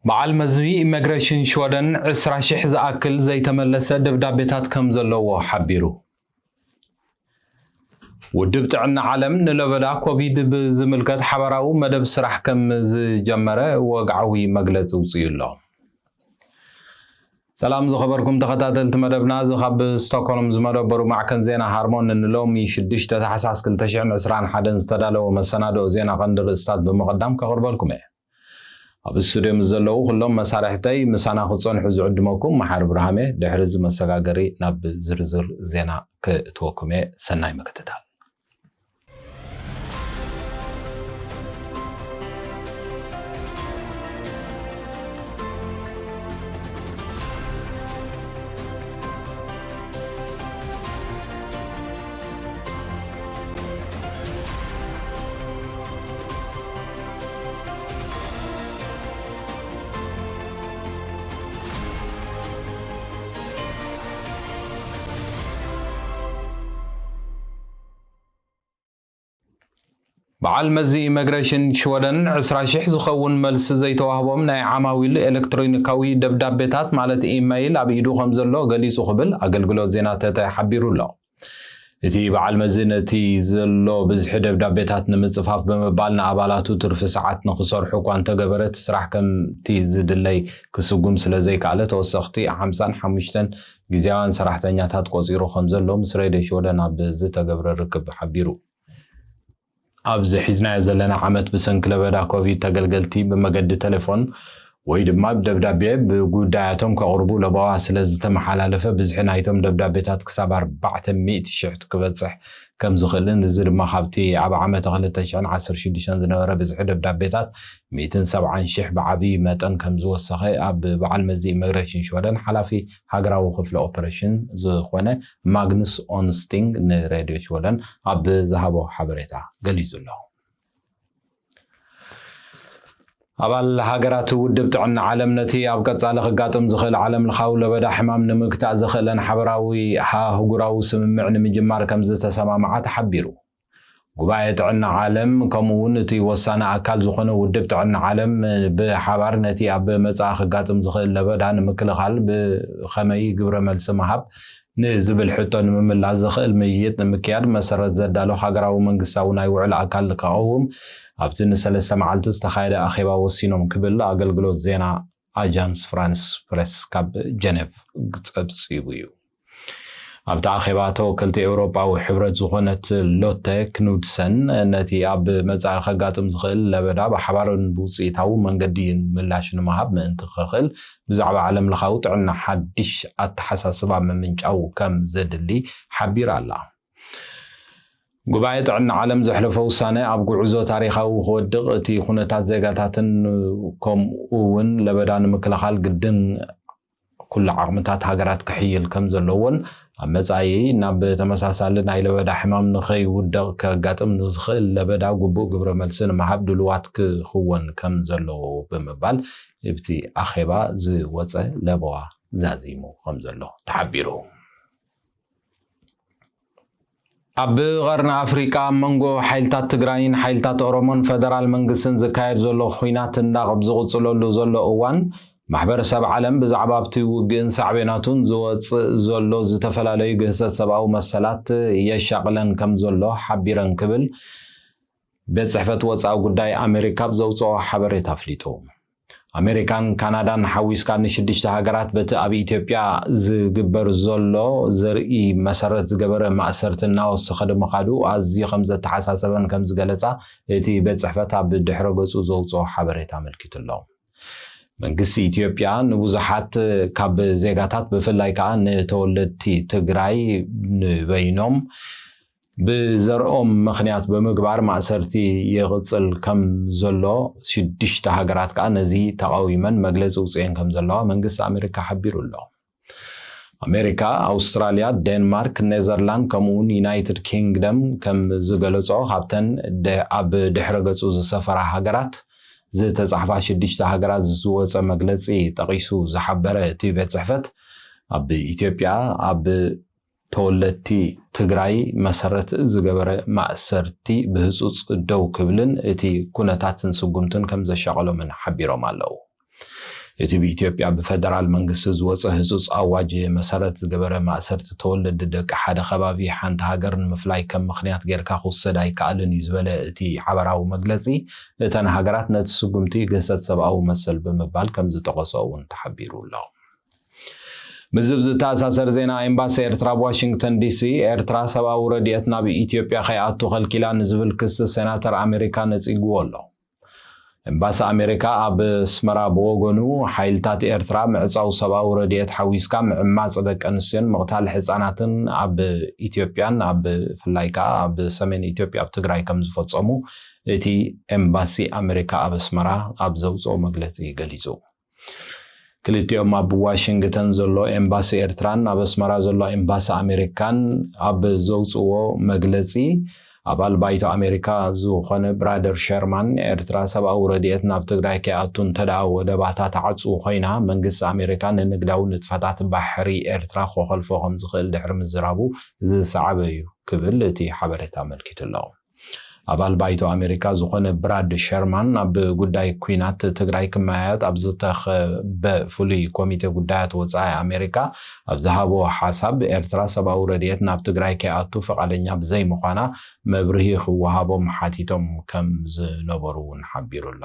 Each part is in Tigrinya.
በዓል መዚ ኢሚግሬሽን ሽወደን ዕስራ ሺሕ ዝኣክል ዘይተመለሰ ደብዳቤታት ከም ዘለዎ ሓቢሩ። ውድብ ጥዕና ዓለም ንለበዳ ኮቪድ ብዝምልከት ሓበራዊ መደብ ስራሕ ከም ዝጀመረ ወግዓዊ መግለጺ ኣውጺኡ ኣሎ። ሰላም ዝኸበርኩም ተኸታተልቲ መደብና፣ እዚ ካብ ስቶክሆልም ዝመደበሩ ማዕከን ዜና ሃርሞን ንሎሚ ሽዱሽተ ታሕሳስ ክልተ ሽሕን ዕስራን ሓደን ዝተዳለወ መሰናድኦ ዜና ቀንዲ ርእስታት ብምቕዳም ከቕርበልኩም እየ። ኣብ ስቱድዮ ምስ ዘለዉ ኩሎም መሳርሕተይ ምሳና ክጸንሑ ዝዕድመኩም መሓሪ ብርሃም እየ። ድሕሪ እዚ መሰጋገሪ ናብ ዝርዝር ዜና ክእትወኩም እየ። ሰናይ ምክትታል። በዓል መዚ ኢሚግሬሽን ሽወደን ዕስራ ሺሕ ዝኸውን መልሲ ዘይተዋህቦም ናይ ዓማዊል ኤሌክትሮኒካዊ ደብዳቤታት ማለት ኢመይል ኣብ ኢዱ ከም ዘሎ ገሊጹ ክብል ኣገልግሎት ዜና ተተ ሓቢሩ ኣሎ። እቲ በዓል መዚ ነቲ ዘሎ ብዝሒ ደብዳቤታት ንምጽፋፍ ብምባል ንኣባላቱ ትርፊ ሰዓት ንኽሰርሑ እኳ እንተገበረ፣ እቲ ስራሕ ከምቲ ዝድለይ ክስጉም ስለ ዘይከኣለ፣ ተወሰኽቲ ሓምሳን ሓሙሽተን ግዜያውያን ሰራሕተኛታት ቆጺሩ ከም ዘሎ ምስ ሬድዮ ሽወደን ኣብ ዝተገብረ ርክብ ሓቢሩ። ኣብዚ ሒዝናዮ ዘለና ዓመት ብሰንኪ ለበዳ ኮቪድ ተገልገልቲ ብመገዲ ቴሌፎን ወይ ድማ ብደብዳቤ ብጉዳያቶም ከቕርቡ ለበዋ ስለ ዝተመሓላለፈ ብዝሒ ናይቶም ደብዳቤታት ክሳብ ኣርባዕተ ሚእቲ ሽሕ ክበጽሕ ከም ዝኽእልን እዚ ድማ ካብቲ ኣብ ዓመተ ክልተ ሽሕን ዓሰርተ ሽዱሽተን ዝነበረ ብዝሒ ደብዳቤታት ሚእትን ሰብዓን ሽሕ ብዓብዪ መጠን ከም ዝወሰኸ ኣብ በዓል መዚ ኢሚግሬሽን ሽወደን ሓላፊ ሃገራዊ ክፍሊ ኦፐሬሽን ዝኾነ ማግኑስ ኦንስቲንግ ንሬድዮ ሽወደን ኣብ ዝሃቦ ሓበሬታ ገሊጹ ኣሎ። ኣባል ሃገራት ውድብ ጥዕና ዓለም ነቲ ኣብ ቀጻሊ ክጋጥም ዝኽእል ዓለም ለኻዊ ለበዳ ሕማም ንምግታእ ዘኽእለን ሓበራዊ ኣህጉራዊ ስምምዕ ንምጅማር ከም ዝተሰማምዓ ተሓቢሩ። ጉባኤ ጥዕና ዓለም ከምኡ እውን እቲ ወሳኒ ኣካል ዝኾነ ውድብ ጥዕና ዓለም ብሓባር ነቲ ኣብ መጻኢ ክጋጥም ዝኽእል ለበዳ ንምክልኻል ብኸመይ ግብረ መልሲ ምሃብ ንዝብል ሕቶ ንምምላስ ዘኽእል ምይይጥ ንምክያድ መሰረት ዘዳሎ ሃገራዊ መንግስታዊ ናይ ውዕል ኣካል ክቐውም ኣብቲ ንሰለስተ መዓልቲ ዝተኻየደ ኣኼባ ወሲኖም ክብል ኣገልግሎት ዜና ኣጃንስ ፍራንስ ፕሬስ ካብ ጀኔቭ ጸብጺቡ እዩ። ኣብቲ ኣኼባ ተወከልቲ ኤውሮጳዊ ሕብረት ዝኾነት ሎተ ክኑድሰን ነቲ ኣብ መጻኢ ከጋጥም ዝኽእል ለበዳ ብሓባርን ብውጽኢታዊ መንገዲ ምላሽ ንምሃብ ምእንቲ ክኽእል ብዛዕባ ዓለም ለኻዊ ጥዕና ሓድሽ ኣተሓሳስባ ምምንጫው ከም ዘድሊ ሓቢራ ኣላ። ጉባኤ ጥዕና ዓለም ዘሕለፎ ውሳነ ኣብ ጉዕዞ ታሪኻዊ ክወድቕ እቲ ኩነታት ዜጋታትን ከምኡ እውን ለበዳ ንምክልኻል ግድን ኩሉ ዓቕምታት ሃገራት ክሕይል ከም ዘለዎን ኣብ መጻኢ ናብ ተመሳሳሊ ናይ ለበዳ ሕማም ንኸይውደቕ ከጋጥም ንዝኽእል ለበዳ ግቡእ ግብረ መልሲ ንምሃብ ድልዋት ክኽወን ከም ዘለዎ ብምባል ኣብቲ ኣኼባ ዝወጸ ለበዋ ዛዚሙ ከም ዘሎ ተሓቢሩ። ኣብ ቀርኒ ኣፍሪቃ ኣብ መንጎ ሓይልታት ትግራይን ሓይልታት ኦሮሞን ፈደራል መንግስትን ዝካየድ ዘሎ ኹናት እንዳቕ ኣብ ዝቕጽለሉ ዘሎ እዋን ማሕበረሰብ ዓለም ብዛዕባ ኣብቲ ውግእን ሳዕቤናቱን ዝወጽእ ዘሎ ዝተፈላለዩ ግህሰት ሰብኣዊ መሰላት የሻቕለን ከም ዘሎ ሓቢረን ክብል ቤት ጽሕፈት ወጻኢ ጉዳይ ኣሜሪካ ኣብ ዘውጽኦ ሓበሬታ ኣፍሊጡ። ኣሜሪካን ካናዳን ሓዊስካ ንሽዱሽተ ሃገራት በቲ ኣብ ኢትዮጵያ ዝግበር ዘሎ ዘርኢ መሰረት ዝገበረ ማእሰርቲ እናወሰኸ ብምኻዱ ኣዝዩ ከም ዘተሓሳሰበን ከም ዝገለጻ እቲ ቤት ጽሕፈት ኣብ ድሕረ ገጹ ዘውጽኦ ሓበሬታ ኣመልኪቱ ኣሎ። መንግስቲ ኢትዮጵያ ንብዙሓት ካብ ዜጋታት ብፍላይ ከኣ ንተወለድቲ ትግራይ ንበይኖም ብዘርኦም ምኽንያት ብምግባር ማእሰርቲ ይቕጽል ከም ዘሎ ሽዱሽተ ሃገራት ከኣ ነዚ ተቓዊመን መግለጺ ውጽኤን ከም ዘለዋ መንግስቲ ኣሜሪካ ሓቢሩ ኣሎ። ኣሜሪካ፣ ኣውስትራልያ፣ ዴንማርክ፣ ኔዘርላንድ ከምኡ እውን ዩናይትድ ኪንግደም ከም ዝገለጾ ካብተን ደ- ኣብ ድሕረ ገጹ ዝሰፈራ ሃገራት ዝተጻሕፋ ሽዱሽተ ሃገራት ዝወጸ መግለጺ ጠቒሱ ዝሓበረ እቲ ቤት ጽሕፈት ኣብ ኢትዮጵያ ኣብ ተወለድቲ ትግራይ መሰረት ዝገበረ ማእሰርቲ ብህጹጽ ደው ክብልን እቲ ኩነታትን ስጉምትን ከም ዘሻቐሎምን ሓቢሮም ኣለዉ። እቲ ብኢትዮጵያ ብፈደራል መንግስቲ ዝወፀ ህፁፅ ኣዋጅ መሰረት ዝገበረ ማእሰርቲ ተወለዲ ደቂ ሓደ ከባቢ ሓንቲ ሃገር ንምፍላይ ከም ምኽንያት ጌርካ ክውሰድ ኣይከኣልን እዩ ዝበለ እቲ ሓበራዊ መግለፂ፣ እተን ሃገራት ነቲ ስጉምቲ ግህሰት ሰብኣዊ መሰል ብምባል ከም ዝጠቐሶ እውን ተሓቢሩ ኣሎ። ምስዚ ብዝተኣሳሰር ዜና፣ ኤምባሲ ኤርትራ ኣብ ዋሽንግተን ዲሲ፣ ኤርትራ ሰብኣዊ ረድኤት ናብ ኢትዮጵያ ከይኣቱ ከልኪላ ንዝብል ክሲ ሴናተር ኣሜሪካ ነጺግዎ ኣሎ። ኤምባሲ ኣሜሪካ ኣብ ኣስመራ ብወገኑ፣ ሓይልታት ኤርትራ ምዕጻው ሰብኣዊ ረድኤት ሓዊስካ ምዕማጽ ደቂ ኣንስትዮን ምቕታል ህጻናትን ኣብ ኢትዮጵያን ኣብ ብፍላይ ከኣ ኣብ ሰሜን ኢትዮጵያ ኣብ ትግራይ ከም ዝፈጸሙ እቲ ኤምባሲ ኣሜሪካ ኣብ ኣስመራ ኣብ ዘውጽኦ መግለጺ ገሊጹ። ክልቲኦም ኣብ ዋሽንግተን ዘሎ ኤምባሲ ኤርትራን ኣብ ኣስመራ ዘሎ ኤምባሲ ኣሜሪካን ኣብ ዘውጽዎ መግለጺ፣ ኣባል ባይቶ ኣሜሪካ ዝኾነ ብራደር ሸርማን፣ ኤርትራ ሰብኣዊ ረድኤት ናብ ትግራይ ከይኣቱ እንተደኣ ወደባታ ትዓጽው ኮይና፣ መንግስቲ ኣሜሪካ ንንግዳዊ ንጥፈታት ባሕሪ ኤርትራ ከኸልፎ ከም ዝኽእል ድሕሪ ምዝራቡ ዝሰዓበ እዩ ክብል እቲ ሓበሬታ ኣመልኪቱ ኣሎ። ኣባል ባይቶ ኣሜሪካ ዝኾነ ብራድ ሸርማን፣ ኣብ ጉዳይ ኲናት ትግራይ ክመያየጥ ኣብ ዝተኸበ ፍሉይ ኮሚቴ ጉዳያት ወጻኢ ኣሜሪካ ኣብ ዝሃቦ ሓሳብ፣ ኤርትራ ሰብኣዊ ረድኤት ናብ ትግራይ ከይኣቱ ፍቓደኛ ብዘይምዃና መብርሂ ክወሃቦም ሓቲቶም ከም ዝነበሩ እውን ሓቢሩ ኣሎ።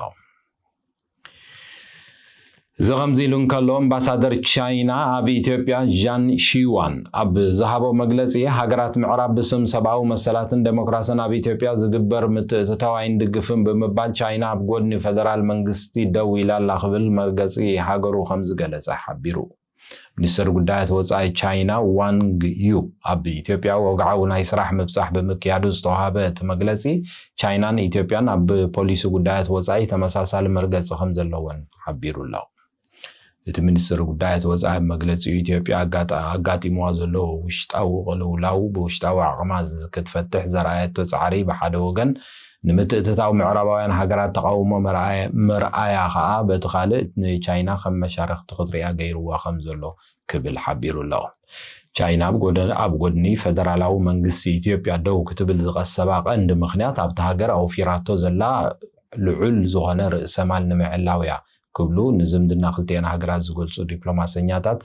እዚ ከምዚ ኢሉ እንከሎ፣ ኣምባሳደር ቻይና ኣብ ኢትዮጵያ ዣን ሺዋን ኣብ ዝሃቦ መግለጺ፣ ሃገራት ምዕራብ ብስም ሰብኣዊ መሰላትን ዴሞክራስን ኣብ ኢትዮጵያ ዝግበር ምትእትታው ኣይንድግፍን ብምባል፣ ቻይና ኣብ ጎድኒ ፈደራል መንግስቲ ደው ኢላ ኣላ ክብል መግለጺ ሃገሩ ከም ዝገለጸ ሓቢሩ። ሚኒስትር ጉዳያት ወጻኢ ቻይና ዋንግ ዩ ኣብ ኢትዮጵያ ወግዓዊ ናይ ስራሕ ምብጻሕ ብምክያዱ ዝተዋህበ እቲ መግለጺ፣ ቻይናን ኢትዮጵያን ኣብ ፖሊሲ ጉዳያት ወጻኢ ተመሳሳሊ መርገጺ ከም ዘለወን ሓቢሩ ኣሎ። እቲ ሚኒስትር ጉዳያት ወጻኢ ኣብ መግለጺኡ፣ ኢትዮጵያ ኣጋጣ-፣ ኣጋጢምዋ ዘሎ ውሽጣዊ ቅልውላው ብውሽጣዊ ዓቕማ ዝ-፣ ክትፈትሕ ዘርኣየቶ ጻዕሪ ብሓደ ወገን ንምትእትታው ምዕራባውያን ሃገራት ተቓውሞ መርኣያ፣ መርኣያ ከኣ በቲ ካልእ ንቻይና ከም መሻርኽቲ ክትሪኣ ገይርዋ ከም ዘሎ ክብል ሓቢሩ ኣሎ። ቻይና ኣብ ጎደ-፣ ኣብ ጎድኒ ፈደራላዊ መንግስቲ ኢትዮጵያ ደው ክትብል ዝቐሰባ ቀንዲ ምኽንያት ኣብቲ ሃገር ኣውፊራቶ ዘላ ልዑል ዝኾነ ርእሰ ማል ንምዕላው እያ ክብሉ ንዝምድና ክልቲኤን ሃገራት ዝገልጹ ዲፕሎማሰኛታት፣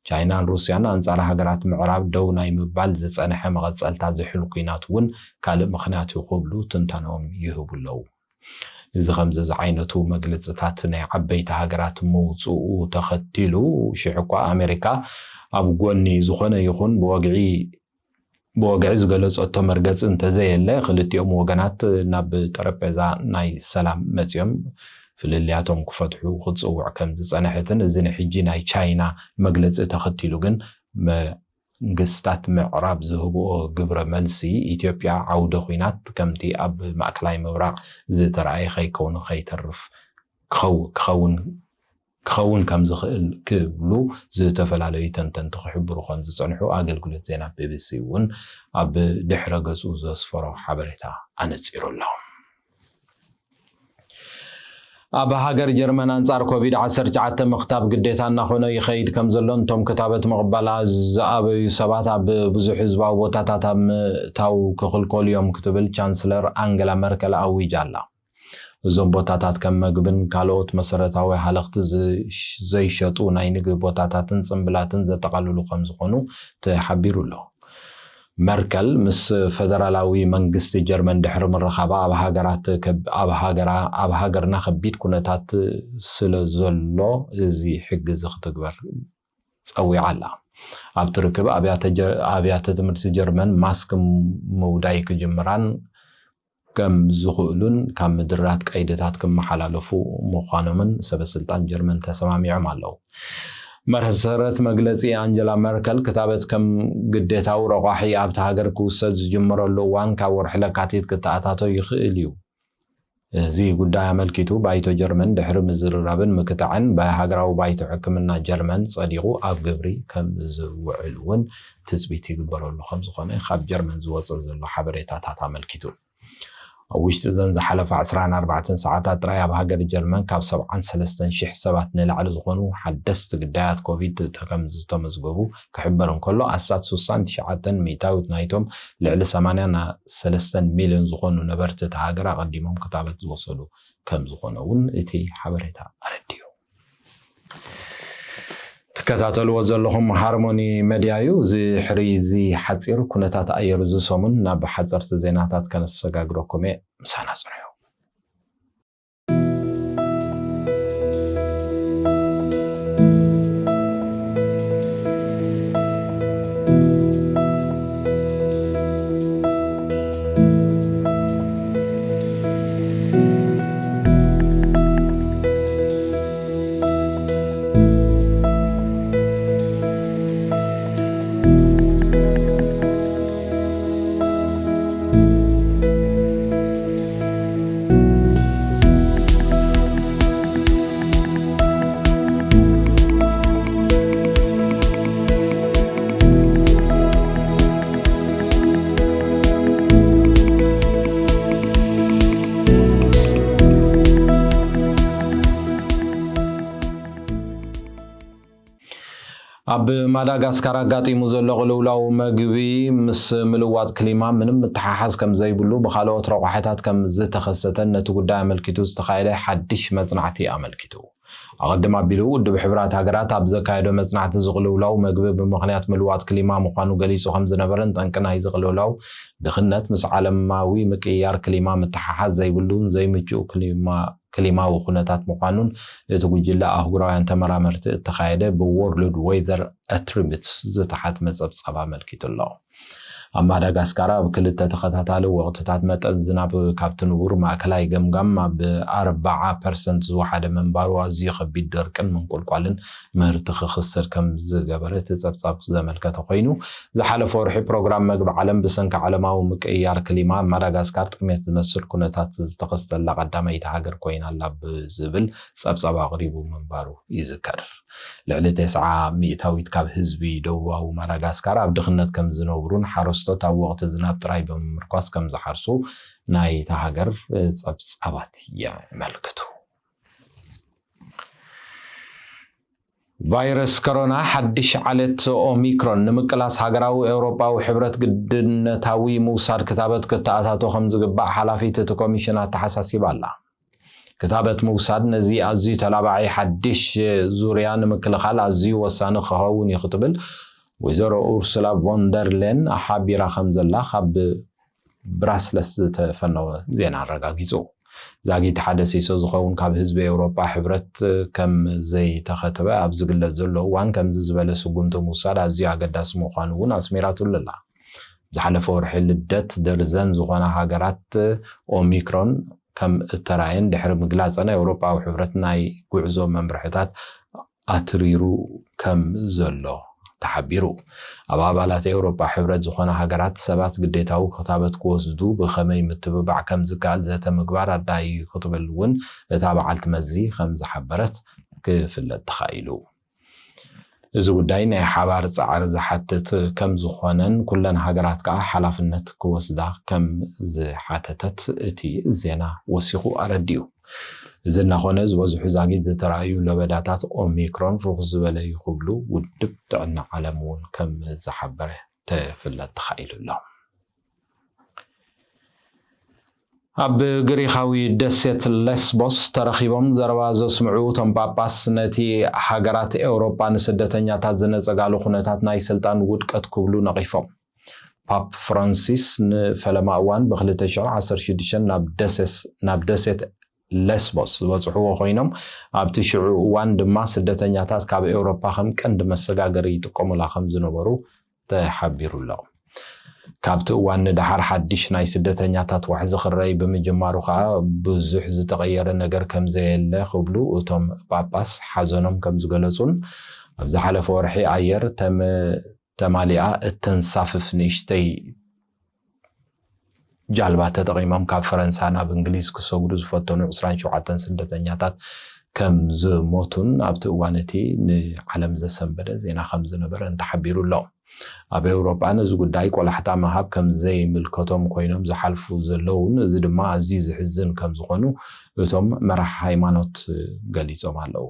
ቻይናን ሩስያን ኣንጻር ሃገራት ምዕራብ ደው ናይ ምባል ዝጸንሐ መቐጸልታ ዝሑል ኲናት እውን ካልእ ምኽንያት እዩ ክብሉ ትንተንኦም ይህቡ ኣለዉ። እዚ ከምዚ ዝዓይነቱ መግለጽታት ናይ ዓበይቲ ሃገራት ምውጽኡ ተኸቲሉ፣ ሽሕ እኳ ኣሜሪካ ኣብ ጎኒ ዝኾነ ይኹን ብወግዒ ብወግዒ ዝገለጸቶ መርገጺ እንተዘየለ፣ ክልቲኦም ወገናት ናብ ጠረጴዛ ናይ ሰላም መጺኦም ፍልልያቶም ክፈትሑ ክትጽውዕ ከም ዝጸንሐትን፣ እዚ ንሕጂ ናይ ቻይና መግለጺ ተኸቲሉ ግን መንግስታት ምዕራብ ዝህብኦ ግብረ መልሲ፣ ኢትዮጵያ ዓውደ ኲናት ከምቲ ኣብ ማእከላይ ምብራቕ ዝተራእየ ከይከውን ከይተርፍ ክኸው-፣ ክኸውን ክኸውን ከም ዝኽእል ክብሉ ዝተፈላለዩ ተንተንቲ ክሕብሩ ከም ዝጸንሑ ኣገልግሎት ዜና ቢ ቢ ሲ እውን ኣብ ድሕረ ገጹ ዘስፈሮ ሓበሬታ ኣነጺሩ ኣሎ። ኣብ ሃገር ጀርመን ኣንጻር ኮቪድ ዓሰርተ ትሽዓተ ምኽታብ ግዴታ እናኾነ ይኸይድ ከም ዘሎን እቶም ክታበት ምቕባል ዝኣበዩ ሰባት ኣብ ብዙሕ ህዝባዊ ቦታታት ኣብ ምእታው ክኽልከሉ እዮም ክትብል ቻንስለር ኣንገላ መርከል ኣዊጃ ኣላ። እዞም ቦታታት ከም መግብን ካልኦት መሰረታዊ ሃለኽቲ ዝሽ-፣ ዘይሸጡ ናይ ንግዲ ቦታታትን ጽምብላትን ዘጠቓልሉ ከም ዝኾኑ ተሓቢሩ ኣሎ። መርከል ምስ ፈደራላዊ መንግስቲ ጀርመን ድሕሪ ምርኻባ፣ ኣብ ሃገራት ከብ-፣ ኣብ ሃገራ-፣ ኣብ ሃገርና ከቢድ ኩነታት ስለ ዘሎ እዚ ሕጊ እዚ ክትግበር ጸዊዓ ኣላ። ኣብቲ ርክብ ኣብያተ ጀ-፣ ኣብያተ ትምህርቲ ጀርመን ማስክ ምውዳይ ክጅምራን ከም ዝኽእሉን ካብ ምድራት ቀይድታት ክመሓላለፉ ምዃኖምን ሰበ ስልጣን ጀርመን ተሰማሚዖም ኣለዉ። መሰረት መግለጺ ኣንጀላ መርከል፣ ክታበት ከም ግዴታዊ ረቋሒ ኣብቲ ሃገር ክውሰድ ዝጅመረሉ እዋን ካብ ወርሒ ለካቲት ክተኣታቶ ይኽእል እዩ። እዚ ጉዳይ ኣመልኪቱ ባይቶ ጀርመን ድሕሪ ምዝርራብን ምክታዕን፣ ብሃገራዊ ባይቶ ሕክምና ጀርመን ጸዲቑ ኣብ ግብሪ ከም ዝውዕል እውን ትጽቢት ይግበረሉ ከም ዝኾነ ካብ ጀርመን ዝወጸ ዘሎ ሓበሬታታት ኣመልኪቱ። ኣብ ውሽጢ እዘን ዝሓለፋ ዕስራን ኣርባዕተን ሰዓታት ጥራይ ኣብ ሃገር ጀርመን ካብ ሰብዓን ሰለስተን ሽሕ ሰባት ንላዕሊ ዝኾኑ ሓደስቲ ግዳያት ኮቪድ ከም ዝተመዝገቡ ክሕበር እንከሎ፣ ኣስታት ሱሳን ትሽዓተን ሚእታዊት ናይቶም ልዕሊ ሰማንያን ሰለስተን ሚልዮን ዝኾኑ ነበርቲ እታ ሃገር ኣቐዲሞም ክታበት ዝወሰዱ ከም ዝኾነ እውን እቲ ሓበሬታ ኣረዲኡ። ከታተልዎ ዘለኹም ሃርሞኒ መድያ እዩ። እዚ ሕሪ እዚ ሓፂር ኩነታት ኣየር እዚ ሰሙን ናብ ሓፀርቲ ዜናታት ከነሰጋግረኩም እየ። ምሳና ፅንሑ። ኣብ ማዳጋስካር ኣጋጢሙ ዘሎ ቅልውላው መግቢ ምስ ምልዋጥ ክሊማ ምንም ምትሓሓዝ ከም ዘይብሉ፣ ብኻልኦት ረቋሕታት ከም ዝተኸሰተን ነቲ ጉዳይ ኣመልኪቱ ዝተኻየደ ሓድሽ መጽናዕቲ ኣመልኪቱ። ኣቐድም ኣቢሉ ውድብ ሕቡራት ሃገራት ኣብ ዘካየዶ መጽናዕቲ፣ እዚ ቅልውላው መግቢ ብምኽንያት ምልዋጥ ክሊማ ምዃኑ ገሊጹ ከም ዝነበረን፣ ጠንቂ ናይዚ ቅልውላው ድኽነት ምስ ዓለማዊ ምቅይያር ክሊማ ምትሓሓዝ ዘይብሉን ዘይምቹእ ክሊማ ክሊማዊ ኩነታት ምዃኑን እቲ ጉጅለ ኣህጉራውያን ተመራመርቲ እተኻየደ ብወርልድ ዌዘር ኣትሪቢትስ ዝተሓትመ ጸብጻብ ኣመልኪቱ ኣሎ። ኣብ ማዳጋስካር ኣብ ክልተ ተኸታታሊ ወቕትታት መጠን ዝናብ ካብቲ ንቡር ማእከላይ ገምጋም ኣብ ኣርባዓ ፐርሰንት ዝወሓደ ምንባሩ፣ ኣዝዩ ከቢድ ደርቅን ምንቁልቋልን ምህርቲ ክኽሰት ከም ዝገበረ እቲ ጸብጻብ ዘመልከተ ኮይኑ፣ ዝሓለፈ ወርሒ ፕሮግራም መግቢ ዓለም ብሰንኪ ዓለማዊ ምቅይያር ክሊማ ኣብ ማዳጋስካር ጥሜት ዝመስል ኩነታት ዝተኸስተላ ቀዳመይቲ ሃገር ኮይና ኣላ ብዝብል ጸብጻብ ኣቕሪቡ ምንባሩ ይዝከር። ልዕሊ ተስዓ ሚእታዊት ካብ ህዝቢ ደቡባዊ ማዳጋስካር ኣብ ድኽነት ከም ዝነብሩን ሓረስቶት ኣብ ወቕቲ ዝናብ ጥራይ ብምምርኳስ ከም ዝሓርሱ ናይታ ሃገር ጸብጻባት የመልክቱ። ቫይረስ ኮሮና ሓድሽ ዓሌት ኦሚክሮን ንምቅላስ ሃገራዊ ኤውሮጳዊ ሕብረት ግድነታዊ ምውሳድ ክታበት ክተኣታቶ ከም ዝግባእ ሓላፊት እቲ ኮሚሽን ኣተሓሳሲባ ኣላ። ክታበት ምውሳድ ነዚ ኣዝዩ ተላባዒ ሓድሽ ዙርያ ንምክልኻል ኣዝዩ ወሳኒ ክኸውን እዩ ክትብል ወይዘሮ ኡርሱላ ቮንደርሌን ሓቢራ ከም ዘላ ካብ ብራስለስ ዝተፈነወ ዜና ኣረጋጊጹ። ዛጊት ሓደ ሲሶ ዝኸውን ካብ ህዝቢ ኤውሮጳ ሕብረት ከም ዘይተኸተበ ኣብ ዝግለጽ ዘሎ እዋን፣ ከምዚ ዝበለ ስጉምቲ ምውሳድ ኣዝዩ ኣገዳሲ ምዃኑ እውን ኣስሚራትሉ ኣላ። ዝሓለፈ ወርሒ ልደት ደርዘን ዝኾና ሃገራት ኦሚክሮን ከም እተራየን ድሕሪ ምግላጸን፣ ኤውሮጳዊ ሕብረት ናይ ጉዕዞ መምርሕታት ኣትሪሩ ከም ዘሎ ተሓቢሩ። ኣብ ኣባላት ኤውሮጳ ሕብረት ዝኾና ሃገራት ሰባት ግዴታዊ ክታበት ክወስዱ ብኸመይ ምትብባዕ ከም ዝከኣል ዘተ ምግባር ኣድላዪ እዩ ክትብል እውን እታ በዓልቲ መዚ ከም ዝሓበረት ክፍለጥ ተኻኢሉ። እዚ ጉዳይ ናይ ሓባር ጻዕሪ ዝሓትት ከም ዝኾነን ኩለን ሃገራት ከኣ ሓላፍነት ክወስዳ ከም ዝሓተተት እቲ ዜና ወሲኹ ኣረዲኡ። እዚ እናኾነ ዝበዝሑ ዛጊት ዝተራእዩ ለበዳታት ኦሚክሮን ፍኹስ ዝበለ እዩ ክብሉ ውድብ ጥዕና ዓለም እውን ከም ዝሓበረ ተፍለጥ ተኻኢሉ ኣሎ። ኣብ ግሪኻዊ ደሴት ሌስቦስ ተረኺቦም ዘረባ ዘስምዑ እቶም ጳጳስ፣ ነቲ ሃገራት ኤውሮጳ ንስደተኛታት ዝነጸጋሉ ኩነታት ናይ ስልጣን ውድቀት ክብሉ ነቒፎም። ፓፕ ፍራንሲስ ንፈለማ እዋን ብ ክልተ ሽሕን ዓሰርተ ሽዱሽተን ናብ ደሴስ-፣ ናብ ደሴት ሌስቦስ ዝበጽሕዎ ኮይኖም፣ ኣብቲ ሽዑ እዋን ድማ ስደተኛታት ካብ ኤውሮጳ ከም ቀንዲ መሰጋገሪ ይጥቀሙላ ከም ዝነበሩ ተሓቢሩ ኣሎ። ካብቲ እዋን ንደሓር ሓድሽ ናይ ስደተኛታት ዋሕዚ ክረኣይ ብምጅማሩ ከኣ ብዙሕ ዝተቐየረ ነገር ከም ዘየለ ክብሉ እቶም ጳጳስ ሓዘኖም ከም ዝገለጹን፣ ኣብ ዝሓለፈ ወርሒ ኣየር ተም-፣ ተማሊኣ እተንሳፍፍ ንእሽተይ ጃልባ ተጠቒሞም ካብ ፈረንሳ ናብ እንግሊዝ ክሰግሩ ዝፈተኑ ዕስራን ሸውዓተን ስደተኛታት ከም ዝሞቱን ኣብቲ እዋን እቲ ንዓለም ዘሰንበደ ዜና ከም ዝነበረ እንተሓቢሩ ኣሎ። ኣብ ኤውሮጳ ነዚ ጉዳይ ቆላሕታ ምሃብ ከም ዘይምልከቶም ኮይኖም ዝሓልፉ ዘለውን፣ እዚ ድማ ኣዝዩ ዝሕዝን ከም ዝኾኑ እቶም መራሒ ሃይማኖት ገሊጾም ኣለዉ።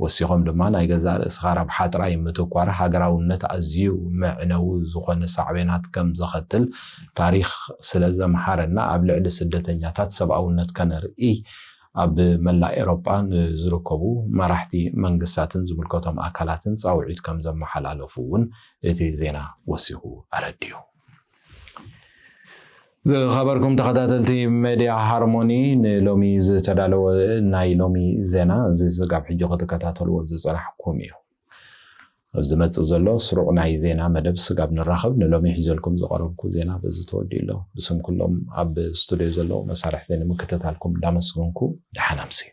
ወሲኾም ድማ ናይ ገዛእ ርእስኻ ረብሓ ጥራይ ምትኳር ሃገራውነት ኣዝዩ መዕነዊ ዝኾነ ሳዕቤናት ከም ዘኸትል ታሪኽ ስለ ዘምሃረና ኣብ ልዕሊ ስደተኛታት ሰብኣውነት ከነርኢ ኣብ መላእ ኤሮጳ ንዝርከቡ መራሕቲ መንግስታትን ዝምልከቶም ኣካላትን ጻውዒት ከም ዘመሓላለፉ እውን እቲ ዜና ወሲኹ ኣረዲኡ። ዝኸበርኩም ተኸታተልቲ ሜድያ ሃርሞኒ፣ ንሎሚ ዝተዳለወ ናይ ሎሚ ዜና እዚ ስጋብ ሕጂ ክትከታተልዎ ዝጸናሕኩም እዩ። ኣብ ዝመጽእ ዘሎ ስሩዕ ናይ ዜና መደብ ስጋብ ንራኸብ፣ ንሎሚ ሒዘልኩም ዝቐረብኩ ዜና በዚ ተወዲኡ ኣሎ። ብስም ኩሎም ኣብ ስቱድዮ ዘለዉ መሳርሕቲ ንምክትታልኩም እንዳመስገንኩ፣ ደሓን ኣምስዩ።